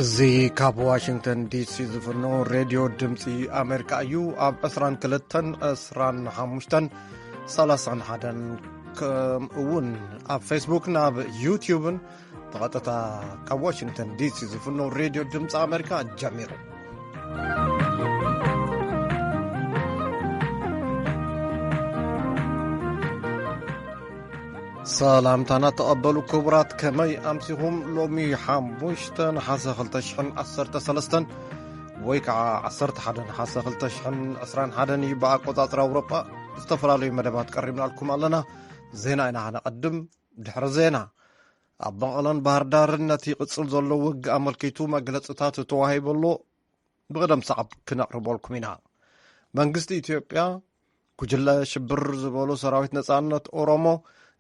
እዚ ካብ ዋሽንግተን ዲሲ ዝፍኖ ሬድዮ ድምፂ ኣሜሪካ እዩ። ኣብ ዕስራን ክልተን፣ ዕስራን ሓሙሽተን፣ ሰላሳን ሓደን፣ ከምኡ እውን ኣብ ፌስቡክ፣ ናብ ዩትዩብን ብቐጥታ ካብ ዋሽንግተን ዲሲ ዝፍኖ ሬድዮ ድምፂ ኣሜሪካ ጀሚሩ። ሰላምታና ተቐበሉ ክቡራት፣ ከመይ ኣምሲኹም? ሎሚ ሓሙሽተ ነሓሰ ክልተ ሽሕን ዓሰርተ ሰለስተን ወይ ከዓ ዓሰርተ ሓደ ነሓሰ ክልተ ሽሕን ዕስራን ሓደን እዩ ብኣቆጻጽራ ኣውሮጳ። ዝተፈላለዩ መደባት ቀሪብናልኩም ኣለና። ዜና ኢና ከነቐድም። ድሕሪ ዜና፣ ኣብ መቐለን ባህር ዳርን ነቲ ይቕጽል ዘሎ ውግእ ኣመልኪቱ መግለጽታት ተዋሂቡ ኣሎ። ብቕደም ሰዓብ ክነቕርበልኩም ኢና። መንግስቲ ኢትዮጵያ፣ ጉጅለ ሽብር ዝበሉ ሰራዊት ነጻነት ኦሮሞ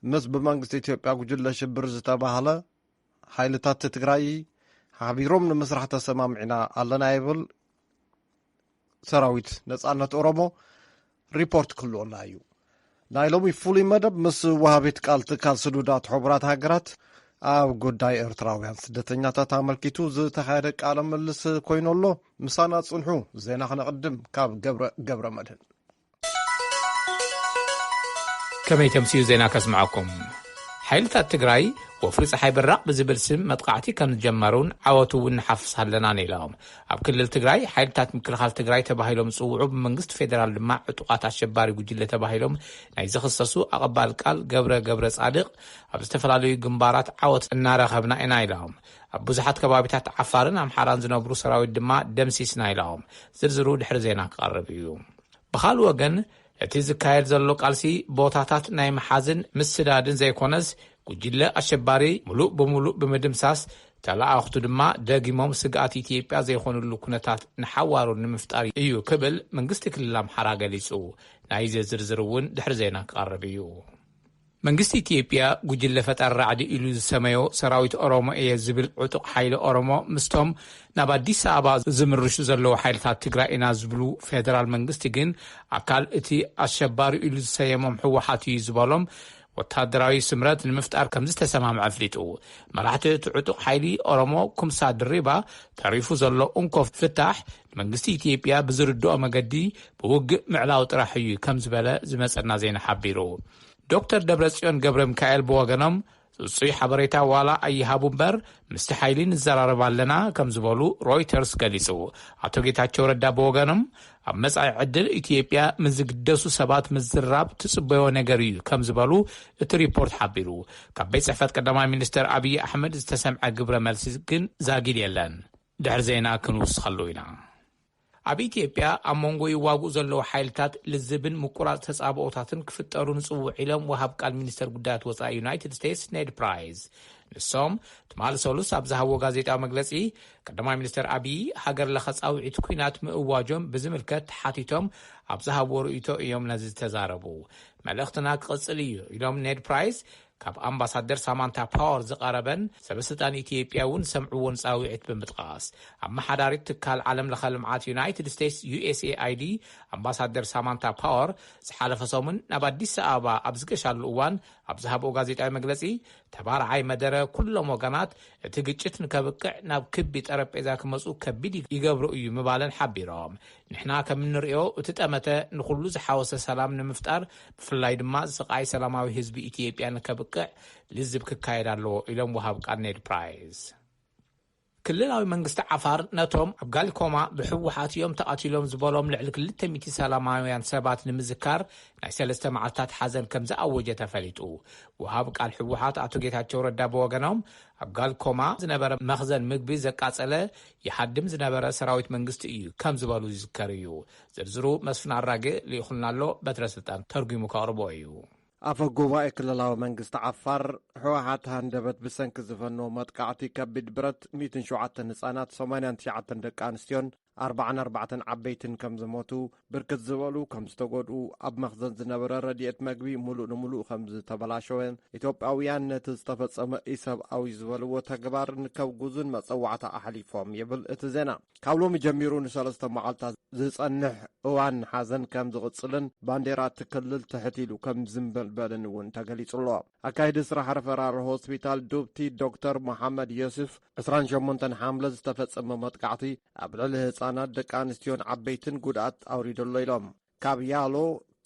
ምስ ብመንግስቲ ኢትዮጵያ ጉጅለ ሽብር ዝተባህለ ሓይልታት ትግራይ ሓቢሮም ንምስራሕ ተሰማሚዕና ኣለና ይብል። ሰራዊት ነጻነት ኦሮሞ ሪፖርት ክህልወና እዩ። ናይ ሎሚ ፍሉይ መደብ ምስ ወሃቢት ቃል ትካል ስዱዳት ሕቡራት ሃገራት ኣብ ጉዳይ ኤርትራውያን ስደተኛታት ኣመልኪቱ ዝተኻየደ ቃለ ምልልስ ኮይኑ ኣሎ። ምሳና ጽንሑ። ዜና ክነቕድም ካብ ገብረ፣ ገብረ መድህን። ከመይ ተምስዩ ዜና ከስምዐኩም። ሓይልታት ትግራይ ወፍሪ ፀሓይ ብራቕ ብዝብል ስም መጥቃዕቲ ከም ዝጀመሩን ዓወት እውን ንሓፍስ ኣለናን ኢሎም። ኣብ ክልል ትግራይ ሓይልታት ምክልኻል ትግራይ ተባሂሎም ዝፅውዑ፣ ብመንግስቲ ፌዴራል ድማ ዕጡቓት ኣሸባሪ ጉጅለ ተባሂሎም ናይ ዝኽሰሱ ኣቐባል ቃል ገብረ፣ ገብረ ጻድቕ፣ ኣብ ዝተፈላለዩ ግንባራት ዓወት እናረኸብና ኢና ኢሎም። ኣብ ብዙሓት ከባቢታት ዓፋርን ኣምሓራን ዝነብሩ ሰራዊት ድማ ደምሲስና ኢሎም። ዝርዝሩ ድሕሪ ዜና ክቐርብ እዩ። ብኻልእ ወገን፣ እቲ ዝካየድ ዘሎ ቃልሲ ቦታታት ናይ ምሓዝን ምስዳድን ዘይኮነስ፣ ጉጅለ ኣሸባሪ ምሉእ ብምሉእ ብምድምሳስ፣ ተለኣኽቱ ድማ ደጊሞም ስግኣት ኢትዮጵያ ዘይኮኑሉ ኩነታት ንሓዋሩ ንምፍጣር እዩ ክብል መንግስቲ ክልል ኣምሓራ ገሊጹ። ናይዚ ዝርዝር እውን ድሕሪ ዜና ክቐርብ እዩ። መንግስቲ ኢትዮጵያ ጉጅለ ፈጣሪ ራዕዲ ኢሉ ዝሰመዮ ሰራዊት ኦሮሞ እየ ዝብል ዕጡቕ ሓይሊ ኦሮሞ ምስቶም ናብ ኣዲስ ኣበባ ዝምርሹ ዘለዉ ሓይልታት ትግራይ ኢና ዝብሉ ፌደራል መንግስቲ ግን ኣካል እቲ ኣሸባሪ ኢሉ ዝሰየሞም ህወሓት እዩ ዝበሎም ወታደራዊ ስምረት ንምፍጣር ከም ዝተሰማምዐ ኣፍሊጡ። መራሕቲ እቲ ዕጡቕ ሓይሊ ኦሮሞ ኩምሳ ድሪባ ተሪፉ ዘሎ እንኮ ፍታሕ ንመንግስቲ ኢትዮጵያ ብዝርድኦ መገዲ ብውግእ ምዕላው ጥራሕ እዩ ከም ዝበለ ዝመጸና ዜና ሓቢሩ። ዶክተር ደብረጽዮን ገብረ ሚካኤል ብወገኖም፣ ጽጹይ ሓበሬታ ዋላ ኣይሃቡ እምበር፣ ምስቲ ሓይሊ ንዘራረብ ኣለና ከም ዝበሉ ሮይተርስ ገሊጹ። ኣቶ ጌታቸው ረዳ ብወገኖም፣ ኣብ መጻኢ ዕድል ኢትዮጵያ ምስ ዝግደሱ ሰባት ምዝራብ ትጽበዮ ነገር እዩ ከም ዝበሉ እቲ ሪፖርት ሓቢሩ። ካብ ቤት ጽሕፈት ቀዳማይ ሚኒስተር ኣብይ ኣሕመድ ዝተሰምዐ ግብረ መልሲ ግን ዛጊድ የለን። ድሕሪ ዜና ክንውስኸሉ ኢና። ኣብ ኢትዮጵያ ኣብ መንጎ ይዋግኡ ዘለዉ ሓይልታት ልዝብን ምቁራጽ ተጻብኦታትን ክፍጠሩ ንጽውዕ ኢሎም ወሃብ ቃል ሚኒስተር ጉዳያት ወጻኢ ዩናይትድ ስቴትስ ኔድ ፕራይስ። ንሶም ትማሊ ሰሉስ ኣብ ዝሃብዎ ጋዜጣዊ መግለጺ፣ ቀዳማይ ሚኒስተር ኣብዪ ሃገር ለኸ ጻውዒት ኲናት ምእዋጆም ብዝምልከት ተሓቲቶም ኣብ ዝሃብዎ ርእይቶ እዮም ነዚ ዝተዛረቡ። መልእኽትና ክቕጽል እዩ ኢሎም ኔድ ፕራይስ፣ ካብ ኣምባሳደር ሳማንታ ፓወር ዝቐረበን ሰበስልጣን ኢትዮጵያ እውን ዝሰምዕዎን ጻውዒት ብምጥቃስ፣ ኣመሓዳሪት ትካል ዓለም ለኸ ልምዓት ዩናይትድ ስቴትስ ዩ ኤስ ኤ ኣይ ዲ ኣምባሳደር ሳማንታ ፓወር ዝሓለፈ ሰሙን ናብ ኣዲስ ኣበባ ኣብ ዝገሻሉ እዋን ኣብ ዝሃብኦ ጋዜጣዊ መግለጺ፣ ተባራዓይ መደረ ኩሎም ወገናት እቲ ግጭት ንከብቅዕ ናብ ክቢ ጠረጴዛ ክመጹ ከቢድ ይገብሮ እዩ ምባለን ሓቢሮም። ንሕና ከም እንርእዮ እቲ ጠመተ ንኹሉ ዝሓወሰ ሰላም ንምፍጣር፣ ብፍላይ ድማ ስቓይ ሰላማዊ ህዝቢ ኢትዮጵያ ንከብቅዕ ልዝብ ክካየድ ኣለዎ ኢሎም ወሃብ ቃል ኔድ ፕራይስ። ክልላዊ መንግስቲ ዓፋር ነቶም ኣብ ጋሊኮማ ብህወሓት እዮም ተቐቲሎም ዝበሎም ልዕሊ ክልተ ሚእቲ ሰላማውያን ሰባት ንምዝካር ናይ ሰለስተ መዓልታት ሓዘን ከም ዝኣወጀ ተፈሊጡ። ወሃብ ቃል ህወሓት ኣቶ ጌታቸው ረዳ ብወገኖም፣ ኣብ ጋልኮማ ዝነበረ መኽዘን ምግቢ ዘቃጸለ ይሃድም ዝነበረ ሰራዊት መንግስቲ እዩ ከም ዝበሉ ይዝከር እዩ። ዝርዝሩ መስፍን ኣራጌ ልኢኹልና ኣሎ፣ በትረ ስልጣን ተርጒሙ ከቕርቦ እዩ። ኣፈ ጉባኤ ክልላዊ መንግስቲ ዓፋር፣ ህወሓት ሃንደበት ብሰንኪ ዝፈነዎ መጥቃዕቲ ከቢድ ብረት፣ ሚእትን ሸውዓተን ህጻናት፣ ሰማንያን ትሽዓተን ደቂ ኣንስትዮን ኣርባዓን ኣርባዕተን ዓበይትን ከም ዝሞቱ፣ ብርክት ዝበሉ ከም ዝተጎድኡ፣ ኣብ መኽዘን ዝነበረ ረድኤት መግቢ ሙሉእ ንሙሉእ ከም ዝተበላሸወን፣ ኢትዮጵያውያን ነቲ ዝተፈጸመ ኢሰብኣዊ ዝበልዎ ተግባር ንከውግዙን መጸዋዕታ ኣሕሊፎም ይብል እቲ ዜና። ካብ ሎሚ ጀሚሩ ንሰለስተ መዓልታት ዝጸንሕ እዋን ሓዘን ከም ዝቕጽልን ባንዴራ እቲ ክልል ትሕት ኢሉ ከም ዝንበልበልን እውን ተገሊጹ ኣሎ። ኣካይዲ ስራሕ ረፈራል ሆስፒታል ዱብቲ ዶክተር መሓመድ ዮስፍ፣ ዕስራን ሸሞንተን ሓምለ ዝተፈጸመ መጥቃዕቲ ኣብ ልዕሊ ህጻናት፣ ደቂ ኣንስትዮን ዓበይትን ጉድኣት ኣውሪዱ ኣሎ ኢሎም። ካብ ያሎ፣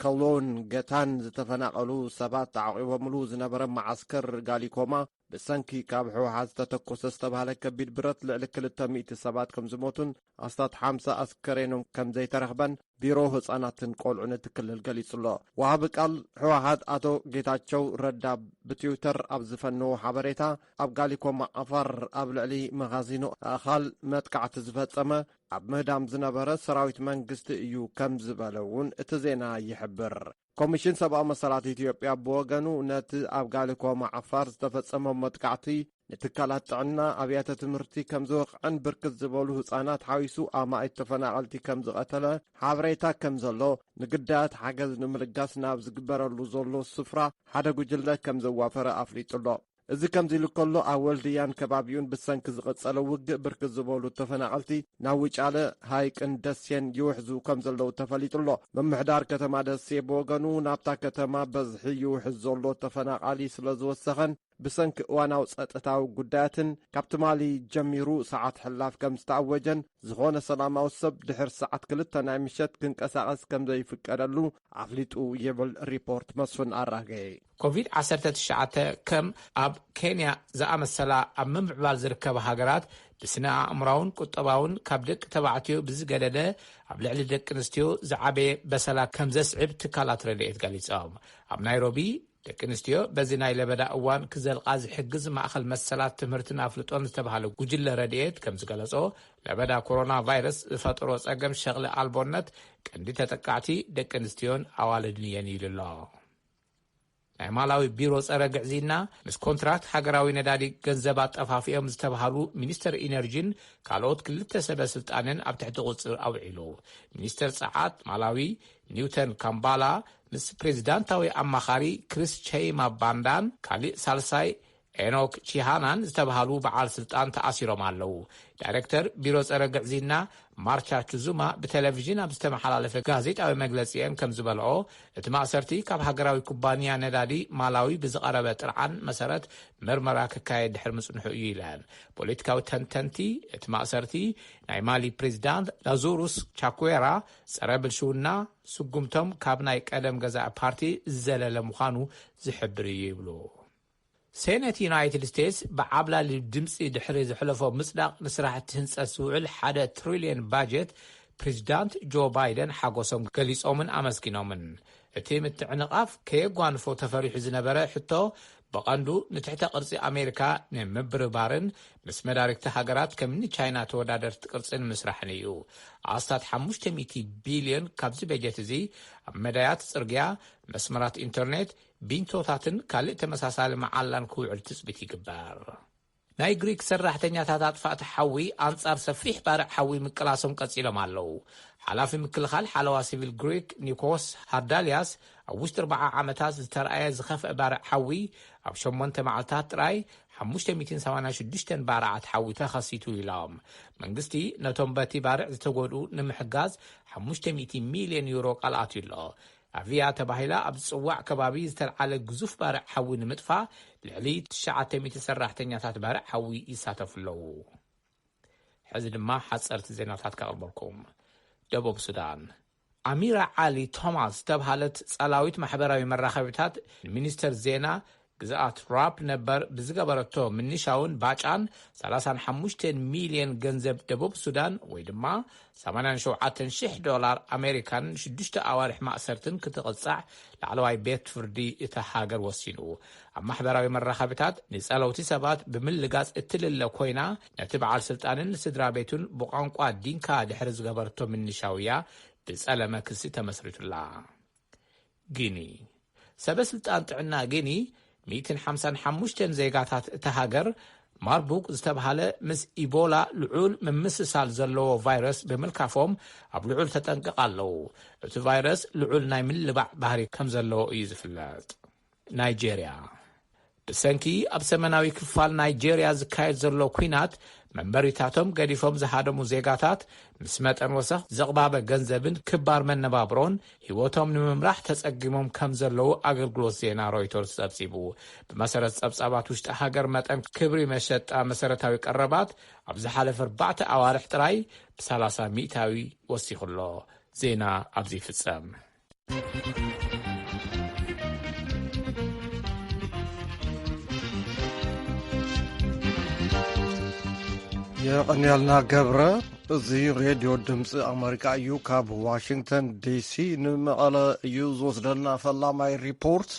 ከሎን፣ ገታን ዝተፈናቐሉ ሰባት ተዓቂቦምሉ ዝነበረ መዓስከር ጋሊኮማ፣ ብሰንኪ ካብ ህወሓት ዝተተኮሰ ዝተባህለ ከቢድ ብረት ልዕሊ ክልተ ሚእቲ ሰባት ከም ዝሞቱን ኣስታት ሓምሳ ኣስከሬኖም ከም ዘይተረኽበን ቢሮ ህጻናትን ቆልዑን እቲ ክልል ገሊጹ ኣሎ። ወሃቢ ቃል ህወሓት ኣቶ ጌታቸው ረዳ ብትዊተር ኣብ ዝፈነዎ ሓበሬታ፣ ኣብ ጋሊኮማ ዓፋር ኣብ ልዕሊ መኻዚኖ ኣእኻል መጥቃዕቲ ዝፈጸመ ኣብ ምህዳም ዝነበረ ሰራዊት መንግስቲ እዩ ከም ዝበለ እውን እቲ ዜና ይሕብር። ኮሚሽን ሰብኣዊ መሰላት ኢትዮጵያ ብወገኑ፣ ነቲ ኣብ ጋሊኮማ ዓፋር ዝተፈጸመ መጥቃዕቲ ንትካላት ጥዕና፣ ኣብያተ ትምህርቲ ከም ዝወቕዐን ብርክት ዝበሉ ህጻናት ሓዊሱ ኣማኢት ተፈናቐልቲ ከም ዝቐተለ ሓበሬታ ከም ዘሎ፣ ንግዳያት ሓገዝ ንምልጋስ ናብ ዝግበረሉ ዘሎ ስፍራ ሓደ ጉጅለ ከም ዘዋፈረ ኣፍሊጡ ኣሎ። እዚ ከምዚ ኢሉ ከሎ፣ ኣብ ወልድያን ከባቢኡን ብሰንኪ ዝቐጸለ ውግእ ብርክት ዝበሉ ተፈናቐልቲ ናብ ውጫለ፣ ሃይቅን ደሴን ይውሕዙ ከም ዘለዉ ተፈሊጡ ኣሎ። ምምሕዳር ከተማ ደሴ ብወገኑ፣ ናብታ ከተማ በዝሒ ይውሕዝ ዘሎ ተፈናቓሊ ስለ ዝወሰኸን ብሰንኪ እዋናዊ ጸጥታዊ ጉዳያትን ካብ ትማሊ ጀሚሩ ሰዓት ሕላፍ ከም ዝተኣወጀን ዝኾነ ሰላማዊ ሰብ ድሕር ሰዓት ክልተ ናይ ምሸት ክንቀሳቐስ ከም ዘይፍቀደሉ ኣፍሊጡ ይብል ሪፖርት መስፍን ኣራጌ። ኮቪድ ዓሰርተ ትሽዓተ ከም ኣብ ኬንያ ዝኣመሰላ ኣብ ምምዕባል ዝርከባ ሃገራት ብስነ ኣእምራውን ቁጠባውን ካብ ደቂ ተባዕትዮ ብዝገደደ ኣብ ልዕሊ ደቂ ኣንስትዮ ዝዓበየ በሰላ ከም ዘስዕብ ትካላት ረድኤት ገሊጾም። ኣብ ናይሮቢ ደቂ ኣንስትዮ በዚ ናይ ለበዳ እዋን ክዘልቓ ዝሕግዝ ማእኸል መሰላት ትምህርትን ኣፍልጦን ዝተባህለ ጉጅለ ረድኤት ከም ዝገለጾ፣ ለበዳ ኮሮና ቫይረስ ዝፈጠሮ ጸገም ሸቕሊ ኣልቦነት ቀንዲ ተጠቃዕቲ ደቂ ኣንስትዮን ኣዋልድን እየን ኢሉ ኣሎ። ናይ ማላዊ ቢሮ ጸረ ግዕዝይና ምስ ኮንትራክት ሃገራዊ ነዳዲ ገንዘብ ኣጠፋፊኦም ዝተባሃሉ ሚኒስተር ኢነርጂን ካልኦት ክልተ ሰበ ስልጣንን ኣብ ትሕቲ ቁጽር ኣውዒሉ። ሚኒስተር ጸዓት ማላዊ ኒውተን ካምባላ ምስ ፕሬዚዳንታዊ ኣማኻሪ ክሪስ ቸይማ ባንዳን ካሊእ ሳልሳይ ኤኖክ ቺሃናን ዝተባሃሉ በዓል ስልጣን ተኣሲሮም ኣለዉ። ዳይሬክተር ቢሮ ጸረ ግዕዝይና ማርቻ ቹዙማ ብቴሌቪዥን ኣብ ዝተመሓላለፈ ጋዜጣዊ መግለጺአን ከም ዝበልኦ፣ እቲ ማእሰርቲ ካብ ሃገራዊ ኩባንያ ነዳዲ ማላዊ ብዝቐረበ ጥርዓን መሰረት ምርመራ ክካየድ ድሕሪ ምጽንሑ እዩ ኢለን። ፖለቲካዊ ተንተንቲ፣ እቲ ማእሰርቲ ናይ ማሊ ፕሬዚዳንት ላዙሩስ ቻኩዌራ ጸረ ብልሽውና ስጉምቶም ካብ ናይ ቀደም ገዛኢ ፓርቲ ዝዘለለ ምዃኑ ዝሕብር እዩ ይብሉ። ሴኔት ዩናይትድ ስቴትስ ብዓብላሊ ድምፂ ድሕሪ ዘሕለፎ ምፅዳቕ ንስራሕቲ ህንፀት ዝውዕል ሓደ ትሪልዮን ባጀት ፕሬዚዳንት ጆ ባይደን ሓጎሶም ገሊፆምን ኣመስጊኖምን። እቲ ምትዕንቓፍ ከየጓንፎ ተፈሪሑ ዝነበረ ሕቶ ብቐንዱ ንትሕተ ቅርፂ ኣሜሪካ ንምብርባርን ምስ መዳርግቲ ሃገራት ከምኒ ቻይና ተወዳደርቲ ቅርፂ ንምስራሕን እዩ። ኣስታት ሓሙሽተ ሚእቲ ቢልዮን ካብዚ በጀት እዚ ኣብ መዳያት ፅርግያ፣ መስመራት ኢንተርኔት፣ ቢንቶታትን ካልእ ተመሳሳሊ መዓላን ክውዕል ትፅቢት ይግበር። ናይ ግሪክ ሰራሕተኛታት ኣጥፋእቲ ሓዊ ኣንጻር ሰፊሕ ባርዕ ሓዊ ምቅላሶም ቀጺሎም ኣለዉ። ሓላፊ ምክልኻል ሓለዋ ሲቪል ግሪክ ኒኮስ ሃርዳልያስ፣ ኣብ ውሽጢ ኣርባዓ ዓመታት ዝተረኣየ ዝኸፍአ ባርዕ ሓዊ፣ ኣብ ሸሞንተ መዓልታት ጥራይ ሓሙሽተ ሚእትን ሰማንያን ሽዱሽተን ባርዓት ሓዊ ተኸሲቱ ኢሎም። መንግስቲ ነቶም በቲ ባርዕ ዝተጎድኡ ንምሕጋዝ ሓሙሽተ ሚእቲ ሚልዮን ዩሮ ቃል ኣትዩ ኣሎ። ኣቪያ ተባሂላ ኣብ ዝጽዋዕ ከባቢ ዝተልዓለ ግዙፍ ባርዕ ሓዊ ንምጥፋእ ልዕሊ ትሽዓተ ሚእቲ ሰራሕተኛታት ባርዕ ሓዊ ይሳተፉ ኣለዉ። ሕዚ ድማ ሓጸርቲ ዜናታት ከቕርበልኩም። ደቡብ ሱዳን። ኣሚራ ዓሊ ቶማስ ዝተብሃለት ጸላዊት ማሕበራዊ መራኸቢታት ንሚኒስተር ዜና ግዝኣት ራፕ ነበር ብዝገበረቶ ምንሻውን ባጫን ሰላሳን ሓሙሽተን ሚልዮን ገንዘብ ደቡብ ሱዳን ወይ ድማ ሰማንያን ሸውዓተን ሽሕ ዶላር ኣሜሪካን ሽዱሽተ ኣዋርሕ ማእሰርትን ክትቕጻዕ ላዕለዋይ ቤት ፍርዲ እታ ሃገር ወሲኑ። ኣብ ማሕበራዊ መራኸቢታት ንጸለውቲ ሰባት ብምልጋጽ እትልለ ኮይና፣ ነቲ በዓል ስልጣንን ስድራ ቤቱን ብቋንቋ ዲንካ ድሕሪ ዝገበረቶ ምንሻውያ ብጸለመ ክሲ ተመስሪቱላ። ጊኒ። ሰበ ስልጣን ጥዕና ጊኒ፣ ሚእትን ሓምሳን ሓሙሽተን ዜጋታት እታ ሃገር ማርቡግ ዝተብሃለ ምስ ኢቦላ ልዑል ምምስሳል ዘለዎ ቫይረስ ብምልካፎም ኣብ ልዑል ተጠንቀቕ ኣለዉ። እቲ ቫይረስ ልዑል ናይ ምልባዕ ባህሪ ከም ዘለዎ እዩ ዝፍለጥ። ናይጄርያ። ብሰንኪ ኣብ ሰሜናዊ ክፋል ናይጄርያ ዝካየድ ዘሎ ኲናት መንበሪታቶም ገዲፎም ዝሃደሙ ዜጋታት፣ ምስ መጠን ወሰኽ ዘቕባበ ገንዘብን ክባር መነባብሮን ህይወቶም ንምምራሕ ተጸጊሞም ከም ዘለዉ ኣገልግሎት ዜና ሮይተርስ ጸብጺቡ። ብመሰረት ጸብጻባት ውሽጢ ሃገር፣ መጠን ክብሪ መሸጣ መሰረታዊ ቀረባት ኣብ ዝሓለፈ ኣርባዕተ ኣዋርሕ ጥራይ ብ30% ወሲኹ ኣሎ። ዜና ኣብዚ ይፍጸም። የቐንያልና ገብረ። እዚ ሬድዮ ድምፂ ኣመሪካ እዩ። ካብ ዋሽንግተን ዲሲ ንመቐለ እዩ ዝወስደልና ፈላማይ ሪፖርት።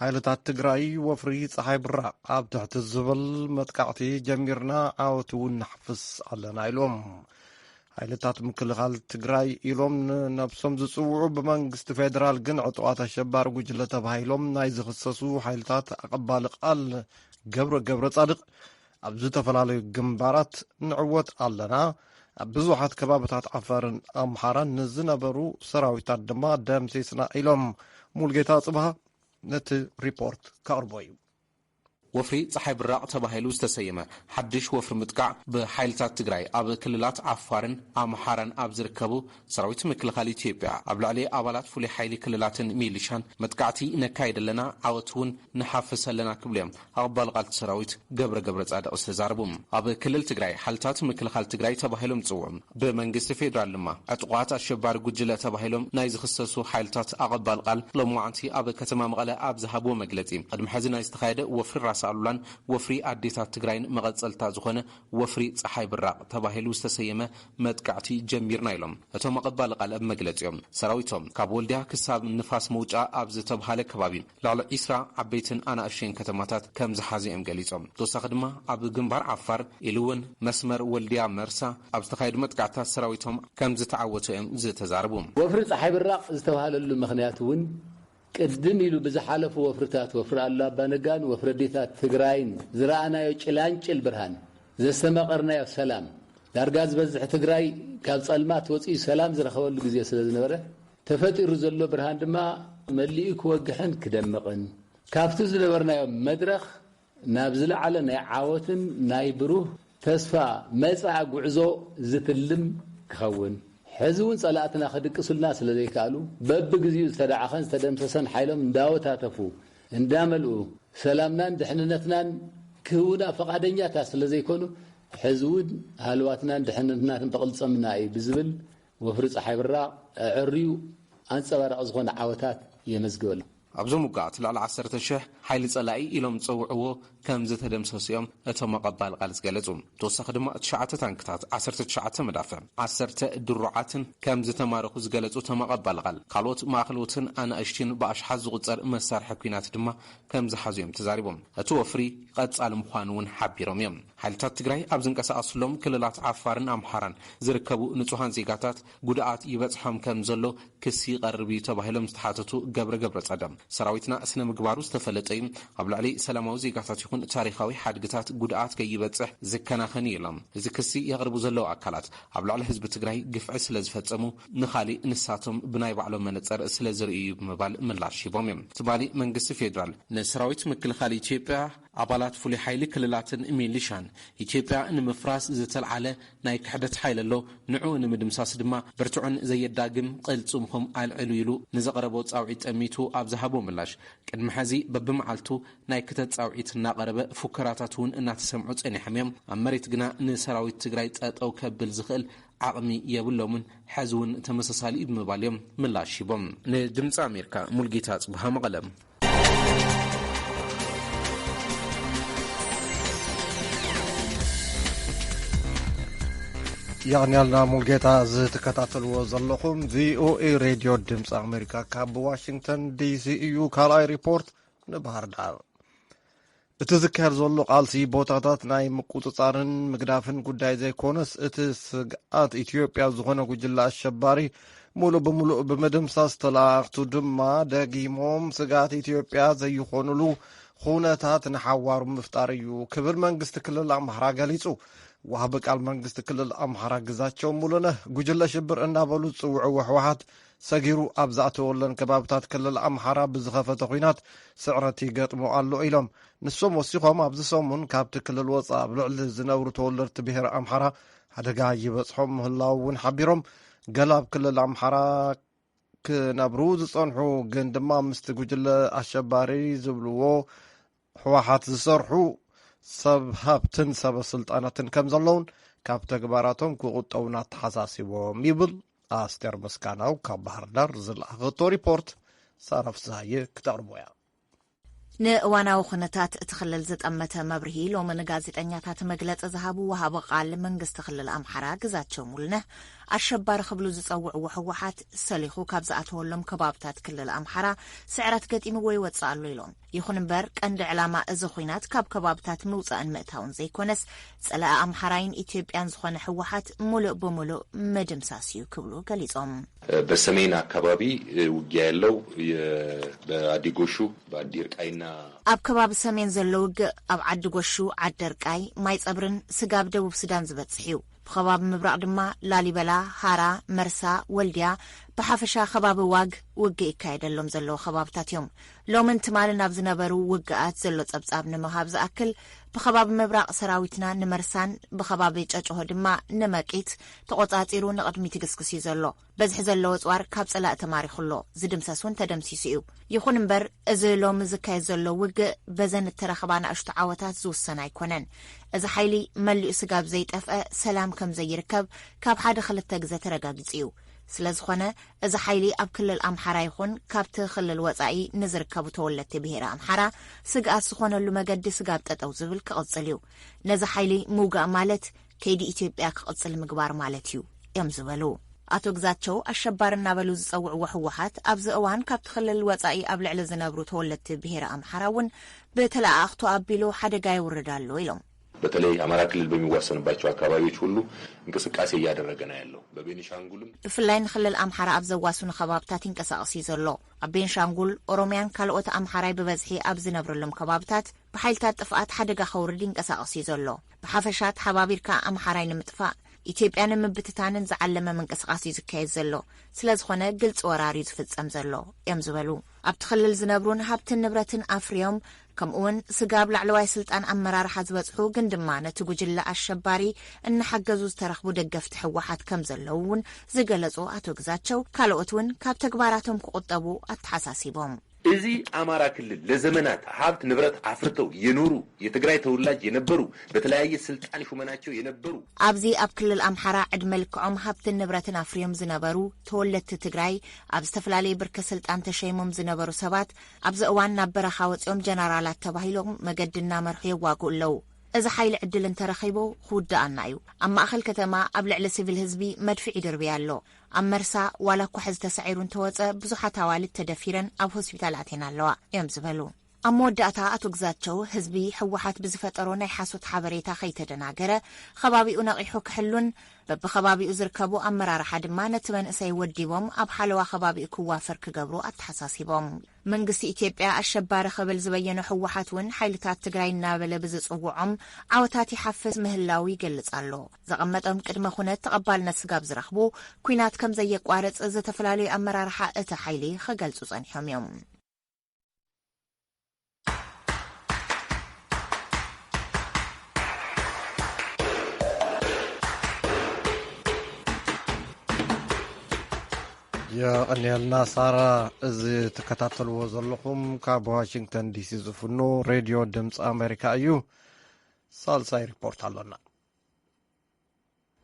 ሓይልታት ትግራይ ወፍሪ ፀሓይ ብራቕ ኣብ ትሕቲ ዝብል መጥቃዕቲ ጀሚርና፣ ዓወት እውን ንሓፍስ ኣለና ኢሎም። ሓይልታት ምክልኻል ትግራይ ኢሎም ንነብሶም ዝፅውዑ፣ ብመንግስቲ ፌዴራል ግን ዕጡቓት ኣሸባሪ ጉጅለ ተባሂሎም ናይ ዝኽሰሱ ሓይልታት ኣቐባሊ ቃል ገብረ ገብረ ጻድቕ፣ ኣብ ዝተፈላለዩ ግንባራት ንዕወት ኣለና፣ ኣብ ብዙሓት ከባብታት ዓፋርን ኣምሓራን ንዝነበሩ ሰራዊታት ድማ ደምሲስና ኢሎም። ሙልጌታ ጽብሃ ነቲ ሪፖርት ከቕርቦ እዩ። ወፍሪ ፀሓይ ብራቕ ተባሂሉ ዝተሰየመ ሓድሽ ወፍሪ ምጥቃዕ፣ ብሓይልታት ትግራይ ኣብ ክልላት ዓፋርን ኣምሓራን ኣብ ዝርከቡ ሰራዊት ምክልኻል ኢትዮጵያ ኣብ ልዕሊ ኣባላት ፍሉይ ሓይሊ ክልላትን ሚሊሻን መጥቃዕቲ ነካይድ ኣለና፣ ዓወት እውን ንሓፍስ ኣለና ክብሉ እዮም ኣቐባል ቃልቲ ሰራዊት ገብረ ገብረ ጻድቕ ዝተዛረቡ። ኣብ ክልል ትግራይ ሓይልታት ምክልኻል ትግራይ ተባሂሎም ዝፅውዑ፣ ብመንግስቲ ፌዴራል ድማ ዕጡቓት ኣሸባሪ ጉጅለ ተባሂሎም ናይ ዝኽሰሱ ሓይልታት ኣቐባል ቃል፣ ሎማዓንቲ ኣብ ከተማ መቐለ ኣብ ዝሃብዎ መግለፂ፣ ቅድሚ ሕዚ ናይ ዝተኻየደ ወፍሪ ራስ ኣሉላን ወፍሪ ኣዴታት ትግራይን መቐፀልታ ዝኾነ ወፍሪ ፀሓይ ብራቕ ተባሂሉ ዝተሰየመ መጥቃዕቲ ጀሚርና ኢሎም። እቶም ኣቐባል ቃል ኣብ መግለፂኦም፣ ሰራዊቶም ካብ ወልዲያ ክሳብ ንፋስ መውጫ ኣብ ዝተብሃለ ከባቢ ልዕሊ ዒስራ ዓበይትን ኣናእሽተይን ከተማታት ከም ዝሓዘ እዮም ገሊጾም። ተወሳኺ ድማ ኣብ ግንባር ዓፋር ኢሉ እውን መስመር ወልድያ መርሳ ኣብ ዝተኻየዱ መጥቃዕትታት ሰራዊቶም ከም ዝተዓወቱ እዮም ዝተዛረቡ። ወፍሪ ፀሓይ ብራቕ ዝተባህለሉ ምኽንያት እውን ቅድም ኢሉ ብዝሓለፉ ወፍርታት፣ ወፍሪ ኣሉላ ኣባነጋን ወፍሪ ኣዴታት ትግራይን ዝረኣናዮ ጭላንጭል ብርሃን፣ ዘስተማቐርናዮ ሰላም፣ ዳርጋ ዝበዝሕ ትግራይ ካብ ጸልማት ወፂኡ ሰላም ዝረኸበሉ ግዜ ስለ ዝነበረ፣ ተፈጢሩ ዘሎ ብርሃን ድማ መሊኡ ክወግሕን ክደምቕን፣ ካብቲ ዝነበርናዮ መድረኽ ናብ ዝለዓለ ናይ ዓወትን ናይ ብሩህ ተስፋ መጻኢ ጉዕዞ ዝትልም ክኸውን፣ ሕዚ እውን ጸላእትና ክድቅሱልና ስለ ዘይከኣሉ፣ በብግዜኡ ዝተዳዓኸን ዝተደምሰሰን ሓይሎም እንዳወታተፉ እንዳመልኡ፣ ሰላምናን ድሕንነትናን ክህቡና ፈቓደኛታት ስለ ዘይኮኑ፣ ሕዚ እውን ሃለዋትናን ድሕንነትናን ተቕልጸምና እዩ ብዝብል፣ ወፍሪ ጸሓይ ብራቕ ኣዐርዩ ኣንጸባራቒ ዝኾነ ዓወታት የመዝግብ ኣሎ። ኣብዞም ውግኣት ልዕሊ ዓሰርተ ሽሕ ሓይሊ ጸላኢ ኢሎም ዝጸውዕዎ ከም ዝተደምሰሱ እዮም እቶም ኣቐባል ቃል ዝገለጹ። ብተወሳኺ ድማ ትሽዓተ ታንክታት፣ ዓሰርተ ትሽዓተ መዳፍዕ፣ ዓሰርተ ድሩዓትን ከም ዝተማረኹ ዝገለጹ እቶም ኣቐባል ቃል፣ ካልኦት ማእኸሎትን ኣናእሽትን ብኣሽሓት ዝቑጸር መሳርሒ ኲናት ድማ ከም ዝሓዙ እዮም ተዛሪቦም። እቲ ወፍሪ ቀጻሊ ምዃኑ እውን ሓቢሮም እዮም። ሓይልታት ትግራይ ኣብ ዝንቀሳቐስሎም ክልላት ዓፋርን ኣምሓራን ዝርከቡ ንጹሃን ዜጋታት ጉድኣት ይበጽሖም ከም ዘሎ ክሲ ይቐርብ እዩ ተባሂሎም ዝተሓተቱ ገብረ ገብረ ጸደም፣ ሰራዊትና ስነ ምግባሩ ዝተፈለጠ እዩ፣ ኣብ ልዕሊ ሰላማዊ ዜጋታት ይኹን ታሪኻዊ ሓድግታት ጉድኣት ከይበጽሕ ዝከናኸን እዩ ኢሎም። እዚ ክሲ የቕርቡ ዘለዉ ኣካላት ኣብ ልዕሊ ህዝቢ ትግራይ ግፍዒ ስለ ዝፈጸሙ ንኻሊእ ንሳቶም ብናይ ባዕሎም መነጸር ስለ ዝርእዩ እዩ ብምባል ምላሽ ሂቦም እዮም። ትማሊ መንግስቲ ፌዴራል ንሰራዊት ምክልኻል ኢትዮጵያ፣ ኣባላት ፍሉይ ሓይሊ ክልላትን ሚሊሻን ኢትዮጵያ ንምፍራስ ዝተልዓለ ናይ ክሕደት ሓይሊ ኣሎ፣ ንዕኡ ንምድምሳስ ድማ ብርቱዕን ዘየዳግም ቅልጽምኹም ኣልዕሉ ኢሉ ንዘቕረቦ ጻውዒት ጠሚቱ ኣብ ዝሃቦ ምላሽ፣ ቅድሚ ሕዚ በብመዓልቱ ናይ ክተት ጻውዒት እናቐረበ ፉከራታት እውን እናተሰምዑ ጸኒሖም እዮም። ኣብ መሬት ግና ንሰራዊት ትግራይ ጠጠው ከብል ዝኽእል ዓቕሚ የብሎምን፣ ሕዚ እውን ተመሳሳሊ እዩ ብምባል እዮም ምላሽ ሂቦም። ንድምፂ ኣሜሪካ ሙልጌታ ጽቡሃ መቐለ። የቕንያልና ሙልጌታ። ዝትከታተልዎ ዘለኹም ቪኦኤ ሬድዮ ድምፂ ኣሜሪካ ካብ ዋሽንግተን ዲሲ እዩ። ካልኣይ ሪፖርት ንባህር ዳር። እቲ ዝካየድ ዘሎ ቃልሲ ቦታታት ናይ ምቁፅፃርን ምግዳፍን ጉዳይ ዘይኮነስ፣ እቲ ስግኣት ኢትዮጵያ ዝኾነ ጉጅለ ኣሸባሪ ሙሉእ ብሙሉእ ብምድምሳስ፣ ተላኣኽቱ ድማ ደጊሞም ስግኣት ኢትዮጵያ ዘይኾኑሉ ኩነታት ንሓዋሩ ምፍጣር እዩ ክብል መንግስቲ ክልል ኣምሓራ ገሊጹ። ወሃቢ ቃል መንግስቲ ክልል ኣምሓራ ግዛቸው ሙሉነህ፣ ጉጅለ ሽብር እናበሉ ዝጽውዕዎ ህወሓት ሰጊሩ ኣብ ዝኣተወለን ከባብታት ክልል ኣምሓራ ብዝኸፈተ ኲናት ስዕረት ይገጥሞ ኣሎ ኢሎም። ንሶም ወሲኾም፣ ኣብዚ ሰሙን ካብቲ ክልል ወፃእ ኣብ ልዕሊ ዝነብሩ ተወለድቲ ብሔር ኣምሓራ ሓደጋ ይበፅሖም ምህላው እውን ሓቢሮም። ገለ ኣብ ክልል ኣምሓራ ክነብሩ ዝጸንሑ ግን ድማ ምስቲ ጉጅለ ኣሸባሪ ዝብልዎ ህወሓት ዝሰርሑ ሰብ ሃብትን ሰበ ስልጣናትን ከም ዘለውን ካብ ተግባራቶም ክቑጠቡን ኣተሓሳሲቦም ይብል ኣስቴር ምስጋናው ካብ ባህር ዳር ዝለኣኸቶ ሪፖርት። ሳራ ፍስሃየ ክተቕርቦ እያ። ንእዋናዊ ኩነታት እቲ ክልል ዝጠመተ መብርሂ ሎሚ ንጋዜጠኛታት መግለጺ ዝሃቡ ወሃቢ ቃል መንግስቲ ክልል ኣምሓራ ግዛቸው ሙሉነህ፣ ኣሸባሪ ክብሉ ዝጸውዕዎ ህወሓት ሰሊኹ ካብ ዝኣተወሎም ከባብታት ክልል ኣምሓራ ስዕረት ገጢምዎ ይወጽእ ኣሎ ኢሎም። ይኹን እምበር ቀንዲ ዕላማ እዚ ኹናት ካብ ከባብታት ምውጻእን ምእታውን ዘይኮነስ፣ ጸላኢ ኣምሓራይን ኢትዮጵያን ዝኾነ ህወሓት ሙሉእ ብሙሉእ ምድምሳስ እዩ ክብሉ ገሊጾም። በሰሜን አካባቢ ውጊያ ያለው የ- በአዲጎሹ በአዲርቃይና ኣብ ከባቢ ሰሜን ዘሎ ውግእ ኣብ ዓዲ ጎሹ፣ ዓዲ ደርቃይ፣ ማይ ጸብርን ስጋብ ደቡብ ሱዳን ዝበጽሕ እዩ። ብኸባቢ ምብራቕ ድማ ላሊበላ፣ ሃራ፣ መርሳ፣ ወልድያ፣ ብሓፈሻ ከባቢ ዋግ ውግእ ይካየደሎም ዘለዉ ከባብታት እዮም። ሎምን ትማልን ኣብ ዝነበሩ ውግኣት ዘሎ ጸብጻብ ንምሃብ ዝኣክል፣ ብኸባቢ ምብራቕ ሰራዊትና ንመርሳን ብኸባቢ ጨጨሆ ድማ ንመቂት ተቖጻጺሩ ንቕድሚት ይግስግስ እዩ ዘሎ። በዝሒ ዘለዎ ኣጽዋር ካብ ጸላኢ ተማሪኹ ኣሎ፣ ዝድምሰስ እውን ተደምሲሱ እዩ። ይኹን እምበር፣ እዚ ሎሚ ዝካየድ ዘሎ ውግእ በዘን እተረኽባ ንኣሽቱ ዓወታት ዝውሰን ኣይኮነን። እዚ ሓይሊ መሊኡ ስጋብ ዘይጠፍአ ሰላም ከም ዘይርከብ ካብ ሓደ ክልተ ግዘ ተረጋጊጹ እዩ። ስለ ዝኾነ፣ እዚ ሓይሊ ኣብ ክልል ኣምሓራ ይኹን ካብቲ ክልል ወጻኢ ንዝርከቡ ተወለድቲ ብሄረ ኣምሓራ ስግኣት ዝኾነሉ መገዲ ስጋብ ጠጠው ዝብል ክቕጽል እዩ። ነዚ ሓይሊ ምውጋእ ማለት ከይዲ ኢትዮጵያ ክቕጽል ምግባር ማለት እዩ እዮም ዝበሉ። ኣቶ ግዛቸው ኣሸባሪ እናበሉ ዝጸውዕዎ ህወሓት ኣብዚ እዋን ካብቲ ክልል ወጻኢ ኣብ ልዕሊ ዝነብሩ ተወለድቲ ብሄረ ኣምሓራ እውን ብተለኣኣኽቱ ኣቢሉ ሓደጋ የውርድ ኣሎ ኢሎም። በተለይ አማራ ክልል በሚዋሰንባቸው አካባቢዎች ሁሉ እንቅስቃሴ እያደረገ ነው ያለው። በቤኒሻንጉልም ብፍላይ ንክልል ኣምሓራ ኣብ ዘዋስኑ ከባብታት ይንቀሳቐስ እዩ ዘሎ። ኣብ ቤንሻንጉል፣ ኦሮሚያን ካልኦት ኣምሓራይ ብበዝሒ ኣብ ዝነብረሎም ከባብታት ብሓይልታት ጥፍኣት ሓደጋ ከውርድ ይንቀሳቐስ እዩ ዘሎ። ብሓፈሻ ተሓባቢርካ ኣምሓራይ ንምጥፋእ፣ ኢትዮጵያ ንምብትታንን ዝዓለመ ምንቅስቓስ እዩ ዝካየድ ዘሎ። ስለ ዝኾነ ግልፂ ወራር እዩ ዝፍፀም ዘሎ እዮም ዝበሉ። ኣብቲ ክልል ዝነብሩን ሃብትን ንብረትን ኣፍርዮም ከምኡውን ስጋብ ላዕለዋይ ስልጣን ኣመራርሓ ዝበፅሑ ግን ድማ ነቲ ጉጅለ ኣሸባሪ እናሓገዙ ዝተረኽቡ ደገፍቲ ህወሓት ከም ዘለዉ እውን ዝገለፁ ኣቶ ግዛቸው ካልኦት እውን ካብ ተግባራቶም ክቑጠቡ ኣተሓሳሲቦም። እዚ አማራ ክልል ለዘመናት ሀብት ንብረት አፍርተው የኖሩ የትግራይ ተወላጅ የነበሩ በተለያየ ስልጣን ሹመናቸው የነበሩ ኣብዚ ኣብ ክልል ኣምሓራ ዕድመ ልክዖም ሃብትን ንብረትን ኣፍርዮም ዝነበሩ ተወለድቲ ትግራይ ኣብ ዝተፈላለየ ብርኪ ስልጣን ተሸይሞም ዝነበሩ ሰባት ኣብዚ እዋን ናብ በረኻ ወፂኦም ጀነራላት ተባሂሎም መገዲ እናመርሑ የዋግኡ ኣለዉ። እዚ ሓይሊ ዕድል እንተረኺቡ ክውድኣና እዩ። ኣብ ማእኸል ከተማ ኣብ ልዕሊ ሲቪል ህዝቢ መድፍዕ ይድርብያ ኣሎ። ኣብ መርሳ ዋላ እኳ ሕዚ ተሳዒሩ እንተወፀ ብዙሓት ኣዋልድ ተደፊረን ኣብ ሆስፒታል ኣትየን ኣለዋ እዮም ዝበሉ። ኣብ መወዳእታ ኣቶ ግዛቸው ህዝቢ ህወሓት ብዝፈጠሮ ናይ ሓሶት ሓበሬታ ከይተደናገረ ከባቢኡ ነቒሑ ክሕሉን በብኸባቢኡ ዝርከቡ ኣመራርሓ ድማ ነቲ መንእሰይ ወዲቦም ኣብ ሓለዋ ከባቢኡ ክዋፈር ክገብሩ ኣተሓሳሲቦም። መንግስቲ ኢትዮጵያ ኣሸባሪ ክብል ዝበየኖ ህወሓት እውን ሓይልታት ትግራይ እናበለ ብዝፅውዖም ዓወታት ይሓፍስ ምህላው ይገልፅ ኣሎ። ዘቐመጦም ቅድመ ኩነት ተቐባልነት ስጋብ ዝረኽቡ ኲናት ከም ዘየቋርፅ ዝተፈላለዩ ኣመራርሓ እቲ ሓይሊ ክገልፁ ፀኒሖም እዮም። የቐንየልና ሳራ። እዚ ትከታተልዎ ዘለኹም ካብ ዋሽንግተን ዲሲ ዝፍኖ ሬድዮ ድምፂ ኣሜሪካ እዩ። ሳልሳይ ሪፖርት ኣሎና።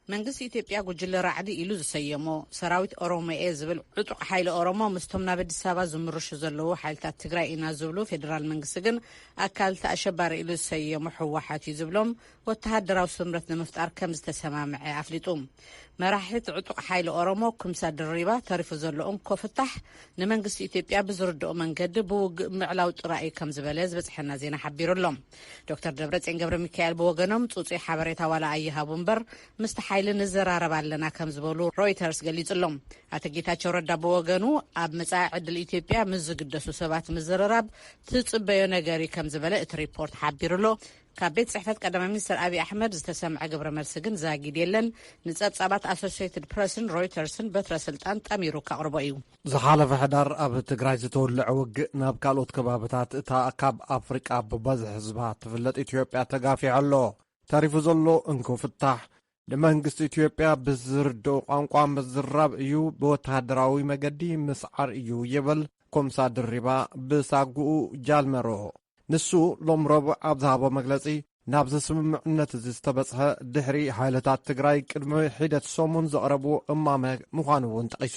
መንግስቲ ኢትዮጵያ ጉጅለ ራዕዲ ኢሉ ዝሰየሞ ሰራዊት ኦሮሞ እየ ዝብል ዕጡቕ ሓይሊ ኦሮሞ ምስቶም ናብ ኣዲስ ኣበባ ዝምርሹ ዘለዉ ሓይልታት ትግራይ ኢና ዝብሉ ፌዴራል መንግስቲ ግን ኣካል እቲ ኣሸባሪ ኢሉ ዝሰየሞ ህወሓት እዩ ዝብሎም ወተሃደራዊ ስምረት ንምፍጣር ከም ዝተሰማምዐ ኣፍሊጡ። መራሒ እቲ ዕጡቕ ሓይሊ ኦሮሞ ኩምሳ ድሪባ ተሪፉ ዘሎ እንኮ ፍታሕ ንመንግስቲ ኢትዮጵያ ብዝርድኦ መንገዲ ብውግእ ምዕላው ጥራይ እዩ ከም ዝበለ ዝበፅሐና ዜና ሓቢሩ ኣሎ። ዶክተር ደብረፅዮን ገብረ ሚካኤል ብወገኖም ፅፁይ ሓበሬታ ዋላ ኣይሃቡ እምበር ምስቲ ሓይሊ ንዘራረብ ኣለና ከም ዝበሉ ሮይተርስ ገሊጹ ኣሎ። ኣቶ ጌታቸው ረዳ ብወገኑ፣ ኣብ መጻኢ ዕድል ኢትዮጵያ ምስ ዝግደሱ ሰባት ምዝርራብ ትጽበዮ ነገር እዩ ከም ዝበለ እቲ ሪፖርት ሓቢሩ ኣሎ። ካብ ቤት ጽሕፈት ቀዳማይ ሚኒስትር ኣብይ ኣሕመድ ዝተሰምዐ ግብረ መልሲ ግን ዛጊድ የለን። ንጸብጻባት ኣሶሲየትድ ፕረስን ሮይተርስን በትረ ስልጣን ጠሚሩ ከቕርቦ እዩ። ዝሓለፈ ሕዳር ኣብ ትግራይ ዝተወለዐ ውግእ ናብ ካልኦት ከባብታት እታ ካብ ኣፍሪቃ ብበዝሒ ህዝባ ትፍለጥ ኢትዮጵያ ተጋፊሑ ኣሎ። ተሪፉ ዘሎ እንኮ ፍታሕ፣ ንመንግስቲ ኢትዮጵያ ብዝርድኦ ቋንቋ ምዝራብ እዩ፣ ብወተሃደራዊ መገዲ ምስዓር እዩ ይብል ኮምሳ ድሪባ ብሳጉኡ ጃልመሮ። ንሱ ሎም ረቡዕ ኣብ ዝሃቦ መግለጺ፣ ናብዚ ስምምዕነት እዚ ዝተበጽሐ ድሕሪ ሓይልታት ትግራይ ቅድሚ ሒደት ሰሙን ዘቕረብዎ እማመ ምዃኑ እውን ጠቒሱ።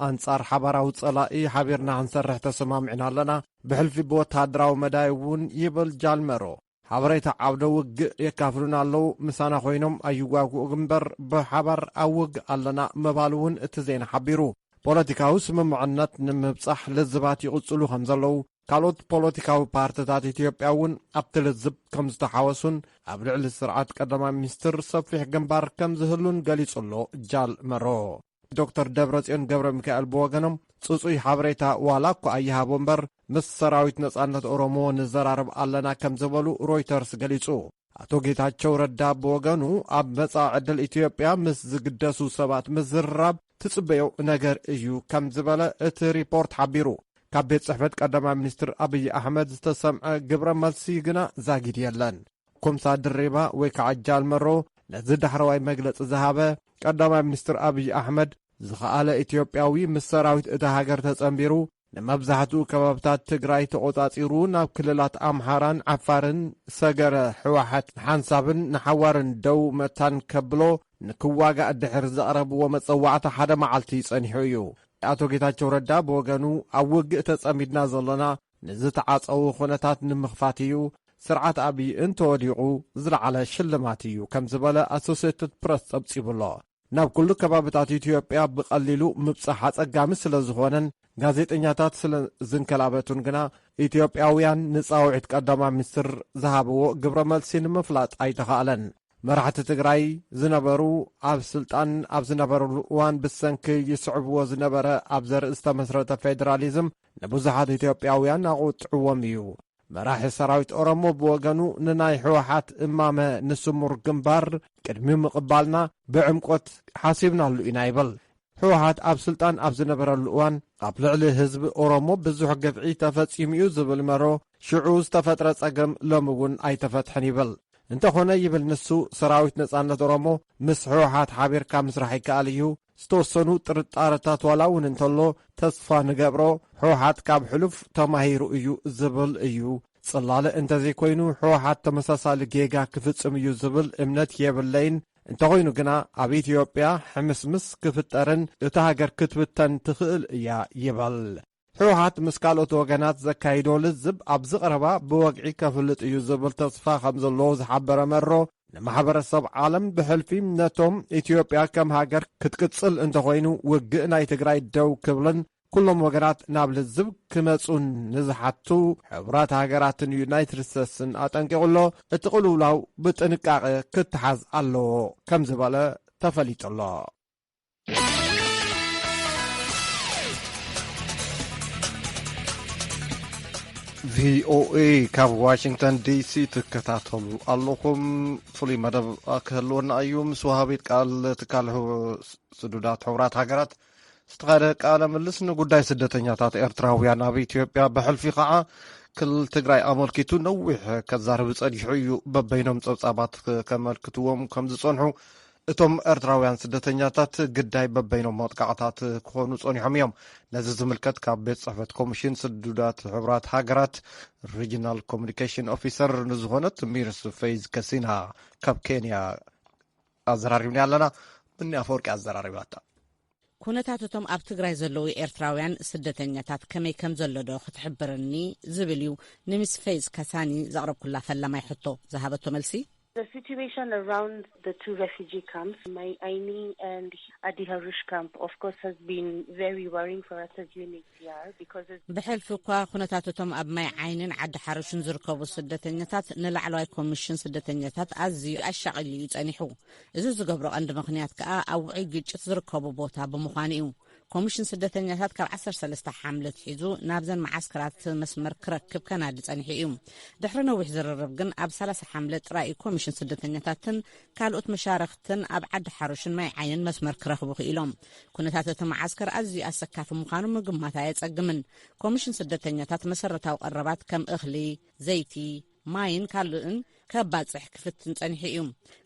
ኣንጻር ሓባራዊ ጸላኢ ሓቢርና ክንሰርሕ ተሰማሚዕና ኣለና፣ ብሕልፊ ብወተሃደራዊ መዳይ እውን ይብል ጃልመሮ። ሓበሬታ ዓውደ ውግእ የካፍሉና ኣለዉ፣ ምሳና ኮይኖም ኣይዋግኡ እምበር ብሓባር ኣብ ውግእ ኣለና ምባሉ እውን እቲ ዜና ሓቢሩ። ፖለቲካዊ ስምምዕነት ንምብጻሕ ልዝባት ይቕጽሉ ከም ዘለዉ፣ ካልኦት ፖለቲካዊ ፓርትታት ኢትዮጵያ እውን ኣብቲ ልዝብ ከም ዝተሓወሱን ኣብ ልዕሊ ስርዓት ቀዳማይ ሚኒስትር ሰፊሕ ግንባር ከም ዝህሉን ገሊጹ ኣሎ ጃል መሮ። ዶክተር ደብረጽዮን ገብረ ሚካኤል ብወገኖም፣ ጽጹይ ሓበሬታ ዋላ እኳ ኣይሃቦ እምበር፣ ምስ ሰራዊት ነጻነት ኦሮሞ ንዘራረብ ኣለና ከም ዝበሉ ሮይተርስ ገሊጹ። ኣቶ ጌታቸው ረዳ ብወገኑ፣ ኣብ መጻኢ ዕድል ኢትዮጵያ ምስ ዝግደሱ ሰባት ምዝርራብ ትጽበዮ ነገር እዩ ከም ዝበለ እቲ ሪፖርት ሓቢሩ። ካብ ቤት ጽሕፈት ቀዳማይ ሚኒስትር ኣብይ ኣሕመድ ዝተሰምዐ ግብረ መልሲ ግና ዛጊድ የለን። ኮምሳ ድሪባ ወይ ከዓ ጃል መሮ ነዚ ዳሕረዋይ መግለጺ ዝሃበ፣ ቀዳማይ ሚኒስትር ኣብይ ኣሕመድ፣ ዝኸኣለ ኢትዮጵያዊ ምስ ሰራዊት እታ ሃገር ተጸንቢሩ፣ ንመብዛሕትኡ ከባብታት ትግራይ ተቖጻጺሩ፣ ናብ ክልላት ኣምሓራን ዓፋርን ሰገረ፣ ህወሓት ንሓንሳብን ንሓዋርን ደው መታን ከብሎ፣ ንክዋጋእ ድሕሪ ዘቕረብዎ መጸዋዕታ ሓደ መዓልቲ ጸኒሑ እዩ። ኣቶ ጌታቸው ረዳ ብወገኑ፣ ኣብ ውግእ ተጸሚድና ዘሎና ንዝተዓጸዉ ኩነታት ንምኽፋት እዩ፣ ስርዓት ኣብይ እንተወዲቑ ዝለዓለ ሽልማት እዩ ከም ዝበለ ኣሶሴትድ ፕረስ ጸብጺቡ ኣሎ። ናብ ኩሉ ከባብታት ኢትዮጵያ ብቐሊሉ ምብጻሕ ኣጸጋሚ ስለ ዝኾነን ጋዜጠኛታት ስለ ዝንከላበቱን ግና፣ ኢትዮጵያውያን ንጻውዒት ቀዳማይ ሚኒስትር ዝሃብዎ ግብረ መልሲ ንምፍላጥ ኣይተኻእለን። መራሕቲ ትግራይ ዝነበሩ፣ ኣብ ስልጣን ኣብ ዝነበሩሉ እዋን ብሰንኪ ይስዕብዎ ዝነበረ ኣብ ዘርኢ ዝተመስረተ ፌደራሊዝም ንብዙሓት ኢትዮጵያውያን ኣቑጥዕዎም እዩ። መራሒ ሰራዊት ኦሮሞ ብወገኑ፣ ንናይ ህወሓት እማመ ንስሙር ግንባር ቅድሚ ምቕባልና ብዕምቆት ሓሲብናሉ ኢና ይብል። ህወሓት ኣብ ስልጣን ኣብ ዝነበረሉ እዋን ኣብ ልዕሊ ህዝቢ ኦሮሞ ብዙሕ ግፍዒ ተፈጺሙ እዩ ዝብል መሮ፣ ሽዑ ዝተፈጥረ ጸገም ሎሚ እውን ኣይተፈትሐን ይብል። እንተኾነ ይብል ንሱ፣ ሰራዊት ነጻነት ኦሮሞ ምስ ህወሓት ሓቢርካ ምስራሕ ይከኣል እዩ። ዝተወሰኑ ጥርጣረታት ዋላ እውን እንተሎ፣ ተስፋ ንገብሮ ህወሓት ካብ ሕሉፍ ተማሂሩ እዩ ዝብል እዩ። ጽላለ እንተዘይኮይኑ ህወሓት ተመሳሳሊ ጌጋ ክፍጽም እዩ ዝብል እምነት የብለይን። እንተኾይኑ ግና ኣብ ኢትዮጵያ ሕምስምስ ክፍጠርን እታ ሃገር ክትብተን ትኽእል እያ ይበል። ህወሓት ምስ ካልኦት ወገናት ዘካይዶ ልዝብ ኣብዚ ቀረባ ብወግዒ ከፍልጥ እዩ ዝብል ተስፋ ከም ዘለዎ ዝሓበረ መሮ፣ ንማሕበረሰብ ዓለም ብሕልፊ ነቶም ኢትዮጵያ ከም ሃገር ክትቅጽል እንተኾይኑ ውግእ ናይ ትግራይ ደው ክብልን ኩሎም ወገናት ናብ ልዝብ ክመጹን ንዝሓቱ ሕቡራት ሃገራትን ዩናይትድ ስቴትስን ኣጠንቂቑ ኣሎ። እቲ ቅልውላው ብጥንቃቐ ክተሓዝ ኣለዎ ከም ዝበለ ተፈሊጡ ኣሎ። ቪኦኤ ካብ ዋሽንግተን ዲሲ ትከታተሉ ኣለኹም። ፍሉይ መደብ ክህልወና እዩ። ምስ ወሃቢት ቃል ትካል ህቡ-፣ ስዱዳት ሕቡራት ሃገራት ዝተኻየደ ቃለ ምልስ ንጉዳይ ስደተኛታት ኤርትራውያን ኣብ ኢትዮጵያ፣ ብሕልፊ ከዓ ክልል ትግራይ ኣመልኪቱ ነዊሕ ከዛርብ ጸኒሑ እዩ። በበይኖም ጸብጻባት ከመልክትዎም ከም ዝጸንሑ፣ እቶም ኤርትራውያን ስደተኛታት ግዳይ በበይኖም መጥቃዕታት ክኾኑ ጸኒሖም እዮም። ነዚ ዝምልከት ካብ ቤት ጽሕፈት ኮሚሽን ስዱዳት ሕቡራት ሃገራት ሪጅናል ኮሚኒኬሽን ኦፊሰር ንዝኾነት ሚርስ ፌዝ ከሲና ካብ ኬንያ ኣዘራሪብና ኣለና። ምኒ ኣፈወርቂ ኣዘራሪባታ። ኩነታት እቶም ኣብ ትግራይ ዘለዉ ኤርትራውያን ስደተኛታት ከመይ ከም ዘሎ ዶ ክትሕብርኒ ዝብል እዩ ንሚስ ፌዝ ከሳኒ ዘቕረብኩላ ፈላማይ ሕቶ ዝሃበቶ መልሲ። The situation around the two refugee camps, Mai Aini and Adi Harush camp, of course, has been very worrying for us as U N H C R because it's ብሕልፊ እኳ ኩነታትቶም ኣብ ማይ ዓይንን ዓዲ ሓርሽን ዝርከቡ ስደተኛታት ንላዕለዋይ ኮሚሽን ስደተኛታት ኣዝዩ ኣሻቒሉ እዩ ጸኒሑ። እዚ ዝገብሮ ቀንዲ ምኽንያት ከኣ ኣብ ውዑይ ግጭት ዝርከቡ ቦታ ብምዃኑ እዩ። ኮሚሽን ስደተኛታት ካብ ዓሰርተ ሰለስተ ሓምለ ኣትሒዙ ናብዘን መዓስከራት መስመር ክረክብ ከናዲ ጸኒሑ እዩ። ድሕሪ ነዊሕ ዝርርብ ግን ኣብ ሰላሳ ሓምለ ጥራይ እዩ ኮሚሽን ስደተኛታትን ካልኦት መሻርኽትን ኣብ ዓዲ ሓሩሽን ማይ ዓይንን መስመር ክረኽቡ ክኢሎም። ኩነታት እቲ መዓስከር ኣዝዩ ኣሰካፊ ምዃኑ ምግማት ኣየጸግምን። ኮሚሽን ስደተኛታት መሰረታዊ ቀረባት ከም እኽሊ፣ ዘይቲ፣ ማይን ካልእን ከባጽሕ ክፍትን ጸኒሑ እዩ።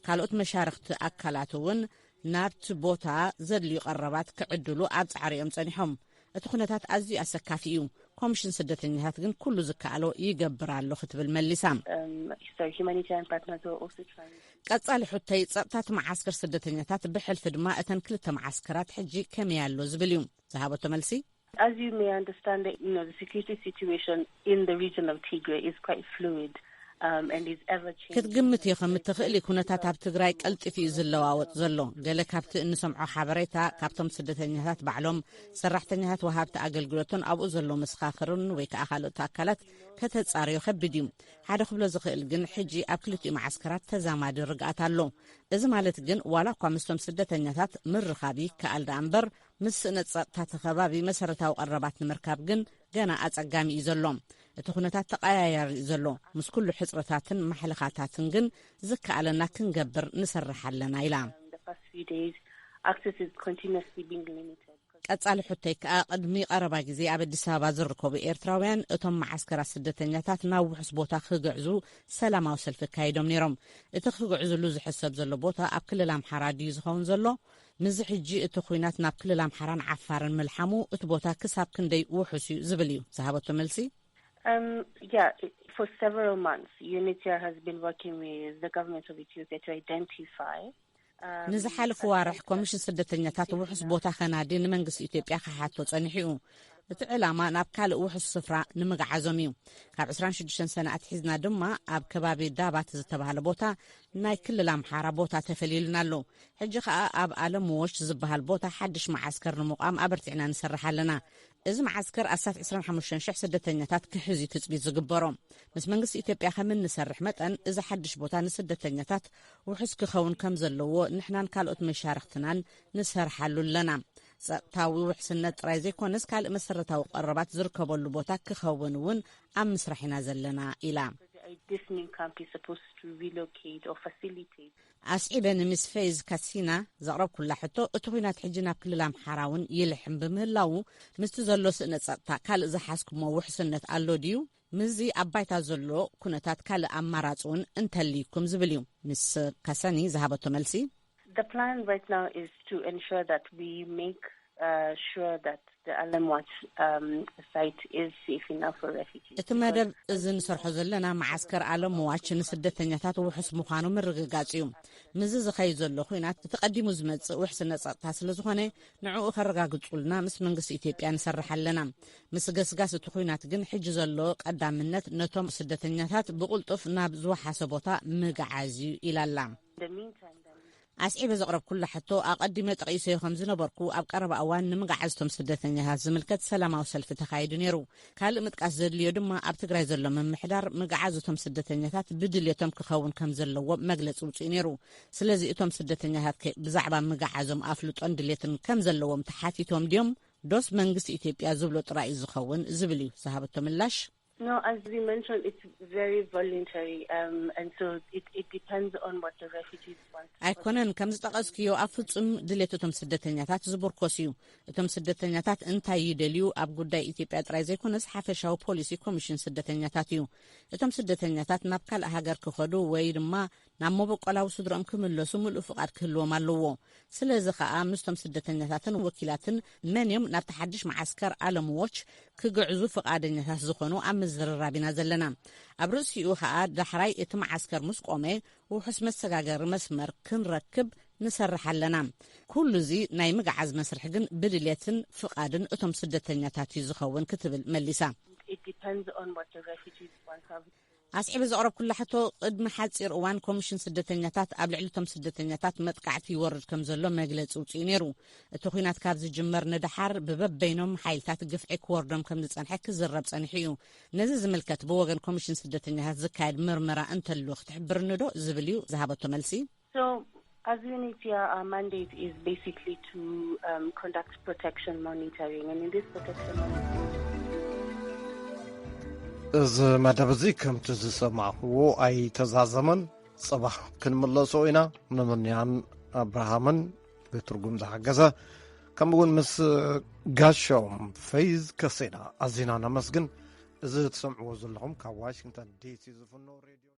ካልኦት መሻርኽቲ ኣካላት እውን ናብቲ ቦታ ዘድልዩ ቀረባት ክዕድሉ ኣብ ጻዕሪ እዮም ጸኒሖም። እቲ ኩነታት ኣዝዩ ኣሰካፊ እዩ። ኮሚሽን ስደተኛታት ግን ኩሉ ዝከኣሎ ይገብር ኣሎ ክትብል መሊሳ። So humanitarian partners are also trying. ቀጻሊ ሕቶይ ጸጥታ እቲ መዓስከር ስደተኛታት ብሕልፊ ድማ እተን ክልተ መዓስከራት ሕጂ ከመይ ኣሎ ዝብል እዩ። ዝሃበቶ መልሲ As you may understand, the, you know, the security situation in the region of Tigray is quite fluid, um, and is ever changing. ክትግምት ኢኹም እትኽእሊ ኩነታት ኣብ ትግራይ ቀልጢፉ እዩ ዝለዋወጥ ዘሎ። ገለ ካብቲ እንሰምዖ ሓበሬታ ካብቶም ስደተኛታት ባዕሎም፣ ሰራሕተኛታት ወሃብቲ ኣገልግሎትን ኣብኡ ዘሎ መሰኻኽርን ወይ ከዓ ካልኦት ኣካላት ከተጻርዮ ከቢድ እዩ። ሓደ ክብሎ ዝኽእል ግን ሕጂ ኣብ ክልቲኡ መዓስከራት ተዛማዲ ርግኣት ኣሎ። እዚ ማለት ግን ዋላ እኳ ምስቶም ስደተኛታት ምርኻብ ይከኣል ደኣ እምበር ምስ ስእነት ጸጥታ እቲ ከባቢ መሰረታዊ ቀረባት ንምርካብ ግን ገና ኣጸጋሚ እዩ ዘሎ። እቲ ኩነታት ተቐያያሪ እዩ ዘሎ። ምስ ኩሉ ሕጽረታትን ማሕለኻታትን ግን ዝከኣለና ክንገብር ንሰርሕ ኣለና ኢላ። The past few days, access is continuously being limited. ቀጻሊ ሕቶይ ከኣ ቅድሚ ቀረባ ግዜ ኣብ ኣዲስ ኣበባ ዝርከቡ ኤርትራውያን እቶም መዓስከራት ስደተኛታት ናብ ውሑስ ቦታ ክግዕዙ ሰላማዊ ሰልፊ ኣካይዶም ነይሮም። እቲ ክግዕዝሉ ዝሕሰብ ዘሎ ቦታ ኣብ ክልል ኣምሓራ ድዩ ዝኸውን ዘሎ? ምስዚ ሕጂ እቲ ኲናት ናብ ክልል ኣምሓራን ዓፋርን ምልሓሙ እቲ ቦታ ክሳብ ክንደይ ውሑስ እዩ ዝብል እዩ ዝሃበቶ መልሲ። Um, yeah, it- for several months, U N H C R has been working with the government of Ethiopia to identify. Um, ንዝሓለፉ ዋርሕ ኮሚሽን ስደተኛታት ውሑስ ቦታ ከናዲ ንመንግስቲ ኢትዮጵያ ክሓቶ ጸኒሑ እዩ። እቲ ዕላማ ናብ ካልእ ውሑስ ስፍራ ንምግዓዞም እዩ። ካብ ዕስራን ሽዱሽተን ሰነ ኣትሒዝና ድማ ኣብ ከባቢ ዳባት ዝተባህለ ቦታ ናይ ክልል ኣምሓራ ቦታ ተፈልዩልና ኣሎ። ሕጂ ኸኣ ኣብ ኣለምዎች ዝበሃል ቦታ ሓድሽ መዓስከር ንምቋም ኣበርቲዕና ንሰርሕ ኣለና። እዚ መዓስከር ኣስታት ዕስራን ሓሙሽተን ሽሕ ስደተኛታት ክሕዝ እዩ ትጽቢት ዝግበሮ። ምስ መንግስቲ ኢትዮጵያ ከም እንሰርሕ መጠን እዚ ሓድሽ ቦታ ንስደተኛታት ውሑስ ክኸውን ከም ዘለዎ ንሕናን ካልኦት መሻርኽትናን ንሰርሓሉ ኣለና። ጸጥታዊ ውሕስነት ጥራይ ዘይኮነስ ካልእ መሰረታዊ ቀረባት ዝርከበሉ ቦታ ክኸውን እውን ኣብ ምስራሕ ኢና ዘለና ኢላ። This new camp is supposed to relocate or facilitate. ኣስዒበ ንምስ ፌዝ ካሲና ዘቕረብኩላ ሕቶ እቲ ኲናት ሕጂ ናብ ክልል ኣምሓራ እውን ይልሕም ብምህላዉ ምስቲ ዘሎ ስእነ ጸጥታ ካልእ ዝሓዝኩሞ ውሕስነት ኣሎ ድዩ? ምስዚ ኣብ ባይታ ዘሎ ኩነታት ካልእ ኣማራጺ እውን እንተልይኩም ዝብል እዩ። ምስ ካሰኒ ዝሃበቶ መልሲ The plan right now is to ensure that we make uh, sure that the Alam Watch um, site is safe enough for refugees. እቲ መደብ እዚ ንሰርሖ ዘለና መዓስከር ኣለም ዋች ንስደተኛታት ውሑስ ምዃኑ ምርግጋጽ እዩ። ምስዚ ዝኸይድ ዘሎ ኲናት እቲ ቀዲሙ ዝመጽእ ውሕስነት ጸጥታ ስለ ዝኾነ ንዕኡ ከረጋግጹልና ምስ መንግስቲ ኢትዮጵያ ንሰርሕ ኣለና። ምስ ገስጋስ እቲ ኲናት ግን ሕጂ ዘሎ ቀዳምነት ነቶም ስደተኛታት ብቕልጡፍ ናብ ዝወሓሰ ቦታ ምግዓዝ እዩ ኢላ ኣላ። In the meantime, then, ኣስዒበ ዘቕረብኩላ ሕቶ ኣቐዲመ ጠቒሰዮ ከም ዝነበርኩ ኣብ ቀረባ እዋን ንምግዓዝቶም ስደተኛታት ዝምልከት ሰላማዊ ሰልፊ ተኻይዱ ነይሩ። ካልእ ምጥቃስ ዘድልዮ ድማ ኣብ ትግራይ ዘሎ ምምሕዳር ምግዓዝቶም ስደተኛታት ብድልየቶም ክኸውን ከም ዘለዎ መግለጺ ውፅኡ ነይሩ። ስለዚ እቶም ስደተኛታት ከ ብዛዕባ ምግዓዞም ኣፍልጦን ድልየትን ከም ዘለዎም ተሓቲቶም ድዮም ዶስ መንግስቲ ኢትዮጵያ ዝብሎ ጥራይ እዩ ዝኸውን ዝብል እዩ ዝሃበቶ ምላሽ። No, as we mentioned, it's very voluntary, um, and so it, it depends on what the refugees want. ኣይኮነን ከም ዝጠቐስክዮ ኣብ ፍጹም ድሌት እቶም ስደተኛታት ዝምርኮስ እዩ። እቶም ስደተኛታት እንታይ ይደልዩ ኣብ ጉዳይ ኢትዮጵያ ጥራይ ዘይኮነስ ሓፈሻዊ ፖሊሲ ኮሚሽን ስደተኛታት እዩ። እቶም ስደተኛታት ናብ ካልእ ሃገር ክኸዱ ወይ ድማ ናብ መበቆላዊ ስድሮኦም ክምለሱ ምሉእ ፍቓድ ክህልዎም ኣለዎ። ስለዚ ኸኣ ምስቶም ስደተኛታትን ወኪላትን መን እዮም ናብቲ ሓድሽ መዓስከር ኣለምዎች ክግዕዙ ፍቓደኛታት ዝኾኑ ኣብ ምዝርራብ ኢና ዘለና። ኣብ ርእሲኡ ኸኣ ዳሕራይ እቲ መዓስከር ምስ ቆመ ውሑስ መሰጋገሪ መስመር ክንረክብ ንሰርሕ ኣለና። ኩሉ እዚ ናይ ምግዓዝ መስርሕ ግን ብድልየትን ፍቓድን እቶም ስደተኛታት እዩ ዝኸውን ክትብል መሊሳ። It depends on what the refugees want. ኣስዒበ ዘቕረብኩላ ሕቶ፣ ቅድሚ ሓጺር እዋን ኮሚሽን ስደተኛታት ኣብ ልዕሊ እቶም ስደተኛታት መጥቃዕቲ ይወርድ ከም ዘሎ መግለጺ ውጽኡ ነይሩ። እቲ ኲናት ካብ ዝጅመር ንደሓር ብበበይኖም ሓይልታት ግፍዒ ክወርዶም ከም ዝጸንሐ ክዝረብ ጸኒሑ እዩ። ነዚ ዝምልከት ብወገን ኮሚሽን ስደተኛታት ዝካየድ ምርመራ እንተሎ ክትሕብርኒ ዶ ዝብል እዩ ዝሃበቶ መልሲ። So, as U N H C R, our mandate is basically to um, conduct protection monitoring, and in this protection monitoring, እዚ መደብ እዚ ከምቲ ዝሰማዕዎ ኣይተዛዘመን። ጽባሕ ክንምለሶ ኢና። ንምንያን ኣብርሃምን ብትርጉም ዝሓገዘ፣ ከምኡ እውን ምስ ጋሻኦም ፈይዝ ከሴና ኣዚና ነመስግን። እዚ ትሰምዕዎ ዘለኹም ካብ ዋሽንግተን ዲሲ ዝፍኖ ሬድዮ